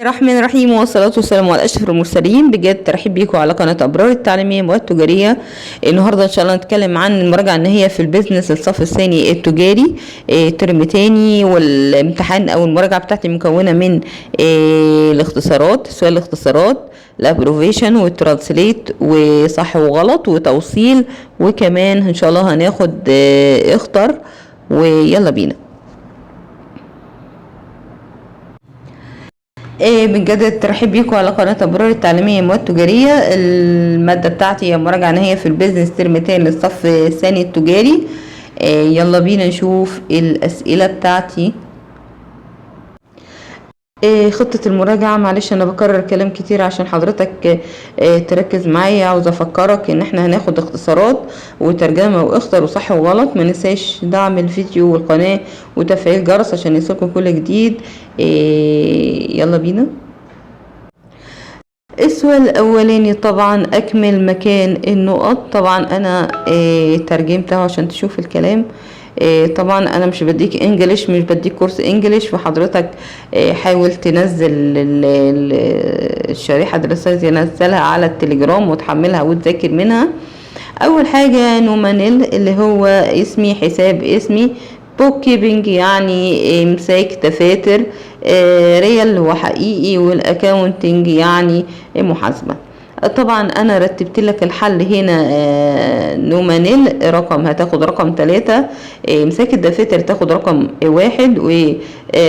الرحمن الرحيم، والصلاة والسلام على أشرف المرسلين. بجد ترحيب بيكم على قناة أبرار التعليمية والتجارية. النهاردة إن شاء الله نتكلم عن المراجعة النهائية في ال business الصف الثاني التجاري، ترم تاني. والامتحان أو المراجعة بتاعتي مكونة من الاختصارات، سؤال الاختصارات، ال abbreviation وال translate وصح وغلط وتوصيل، وكمان إن شاء الله هناخد اختر. ويلا بينا. بنجدد الترحيب بيكم على قناة أبرار التعليمية والتجارية. المادة بتاعتي هي مراجعة نهائية في ال business ترم تاني للصف الثاني التجاري. يلا بينا نشوف الأسئلة بتاعتي. خطة المراجعة، معلش أنا بكرر كلام كتير عشان حضرتك تركز معايا. عاوز أفكرك إن احنا هناخد اختصارات وترجمة واختر وصح وغلط. ما ننساش دعم الفيديو والقناة وتفعيل الجرس عشان يوصلكم كل جديد. يلا بينا. السؤال الأولاني طبعا أكمل مكان النقط. طبعا أنا ترجمتها عشان تشوف الكلام. طبعا انا مش بديك English، مش بديك كورس English، فحضرتك حاول تنزل الشريحة الدراسية، تنزلها على التليجرام وتحملها وتذاكر منها. اول حاجة nominal اللي هو اسمي، حساب اسمي. bookkeeping يعني امساك دفاتر. real هو حقيقي، وال accounting يعني محاسبة. طبعا انا رتبت لك الحل هنا. Nominal رقم هتاخد رقم 3، امساك الدفاتر تاخد رقم 1، و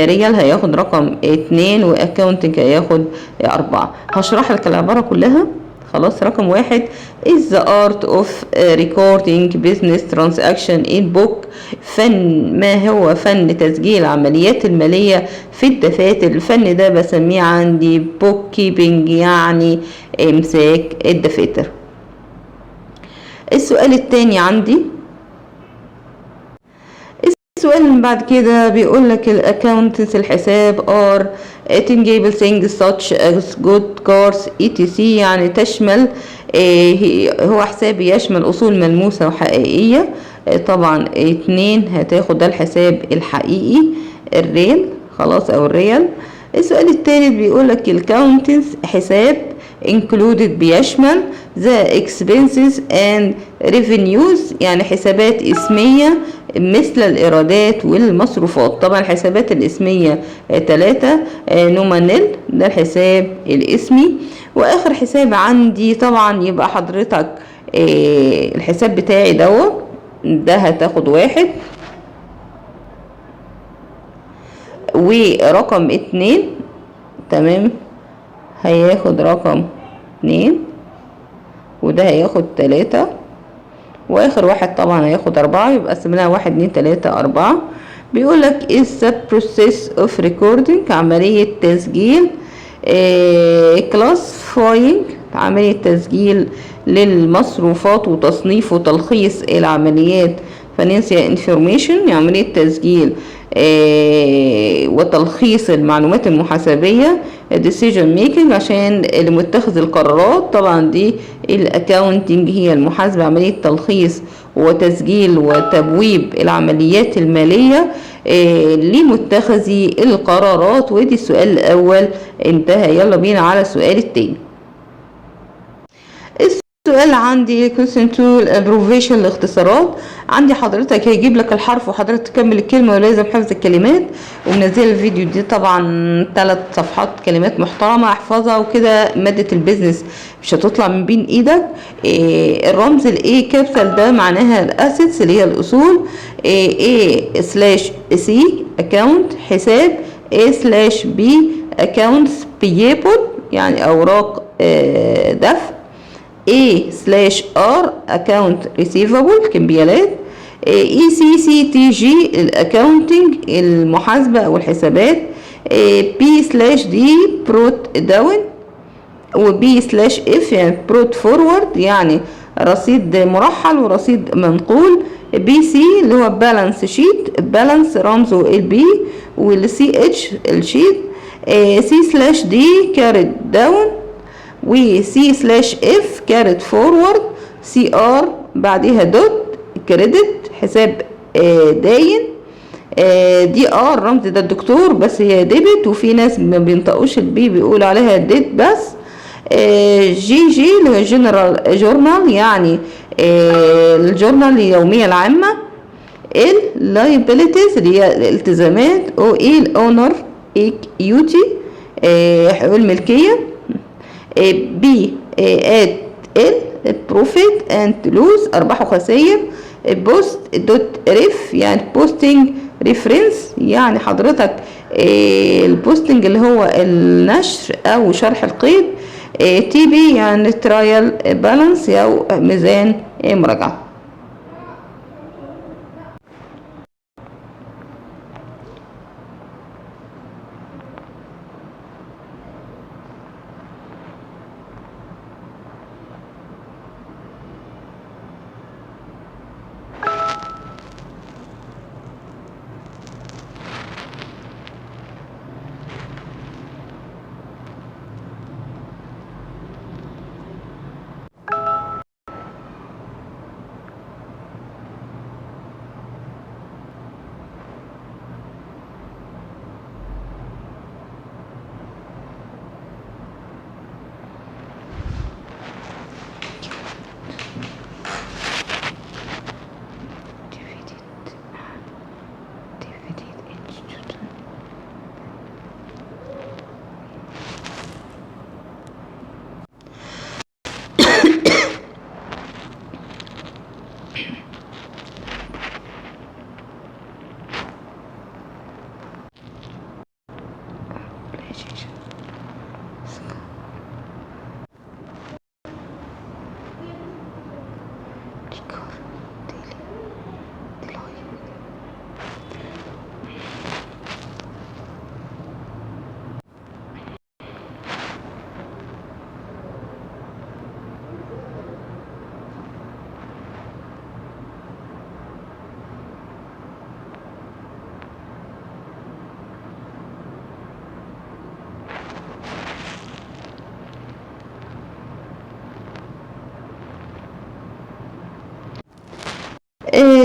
real هياخد رقم 2، و accounting هياخد 4. هشرح لك العبارة كلها. خلاص، رقم 1 is the art of recording business transaction in book. فن، ما هو فن تسجيل العمليات المالية في الدفاتر؟ الفن ده بسميه عندي book keeping، يعني امساك الدفاتر. السؤال التاني عندي، السؤال اللي بعد كده بيقول لك ال accounts الحساب are tangible things such as good cars etc، يعني تشمل هو حساب يشمل أصول ملموسة وحقيقية. طبعا 2 هتاخد، ده الحساب الحقيقي ال real، خلاص، او ال real. السؤال الثالث بيقول لك ال accounts حساب included بيشمل the expenses and revenues، يعني حسابات اسمية مثل الإيرادات والمصروفات. طبعا الحسابات الاسمية 3، nominal ده الحساب الاسمي. وآخر حساب عندي طبعا يبقى حضرتك الحساب بتاعي دوت، ده هتاخد 1، ورقم 2، تمام، هياخد رقم 2، وده هياخد 3، واخر واحد طبعا هياخد 4. يبقى قسمناها 1 2 3 4. بيقولك is the process of recording عملية تسجيل، classifying عملية تسجيل للمصروفات وتصنيف وتلخيص العمليات، financial information يعني عملية تسجيل وتلخيص المعلومات المحاسبية، decision making عشان لمتخذ القرارات. طبعا دي ال accounting هي المحاسبة، عملية تلخيص وتسجيل وتبويب العمليات المالية لمتخذي القرارات. ودي السؤال الأول انتهى. يلا بينا على السؤال التاني. السؤال عندي question 2 abbreviation الاختصارات. عندي حضرتك هيجيب لك الحرف وحضرتك تكمل الكلمة، ولازم حفظ الكلمات. ومنزل الفيديو دي طبعا 3 صفحات كلمات محترمة، احفظها وكده مادة ال business مش هتطلع من بين ايدك. الرمز ال A capital ده معناها ال assets اللي هي الاصول. A slash C account حساب، A slash P accounts payable يعني اوراق دفع، A slash R account receivable كمبيالات، E C C T G ال accounting المحاسبة او الحسابات، B slash D brought down، و B slash F يعني brought forward يعني رصيد مرحل ورصيد منقول، B C اللي هو balance sheet، balance رمزه ال B، وال C H ال sheet، C slash D carried down، و C slash F carried forward، C R بعديها dot credit حساب داين، DR الرمز ده الدكتور، بس هي debit، وفي ناس ما بينطقوش ال B بيقولوا عليها ديت بس. GJ اللي هو general journal، يعني ال journal اليومية العامة. ال liabilities اللي هي الالتزامات. OE ال owner equity، حقوق الملكية. P at L profit and loss، ارباح وخسائر. post dot ref يعني posting reference، يعني حضرتك ال posting اللي هو النشر او شرح القيد. TB يعني trial balance او ميزان مراجعة.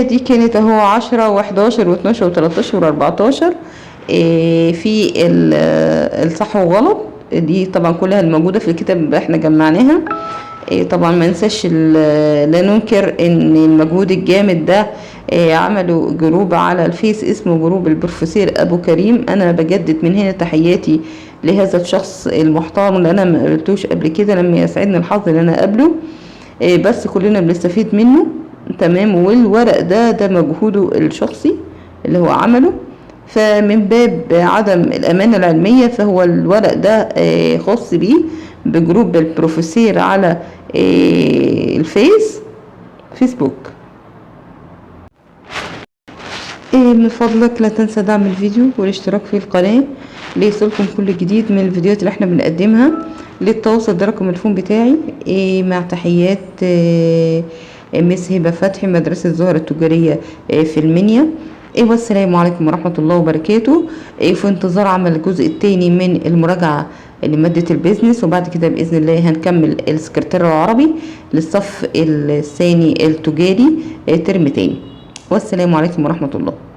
دي كانت اهو 10 و11 و12 و13 و14 في الصح وغلط. دي طبعا كلها الموجودة في الكتاب احنا جمعناها. طبعا ما ننساش، لا ننكر ان المجهود الجامد ده عملوا group على الفيس اسمه group البروفيسور ابو كريم. انا بجدد من هنا تحياتي لهذا الشخص المحترم اللي انا ما قابلتوش قبل كده، لما يسعدني الحظ ان انا اقابله، بس كلنا بنستفيد منه. تمام. والورق ده مجهوده الشخصي اللي هو عمله، فمن باب عدم الأمانة العلمية فهو الورق ده خاص بيه ب group البروفيسور على الفيس فيسبوك. من فضلك لا تنسى دعم الفيديو والاشتراك في القناة ليصلكم كل جديد من الفيديوهات اللي احنا بنقدمها. للتواصل ده رقم ال phone بتاعي. مع تحيات مس هبة فتحي، مدرسة الزهرة التجارية في المنيا. والسلام عليكم ورحمة الله وبركاته. في انتظار عمل الجزء الثاني من المراجعة لمادة ال business، وبعد كده بإذن الله هنكمل السكرتير العربي للصف الثاني التجاري ترم تاني. والسلام عليكم ورحمة الله.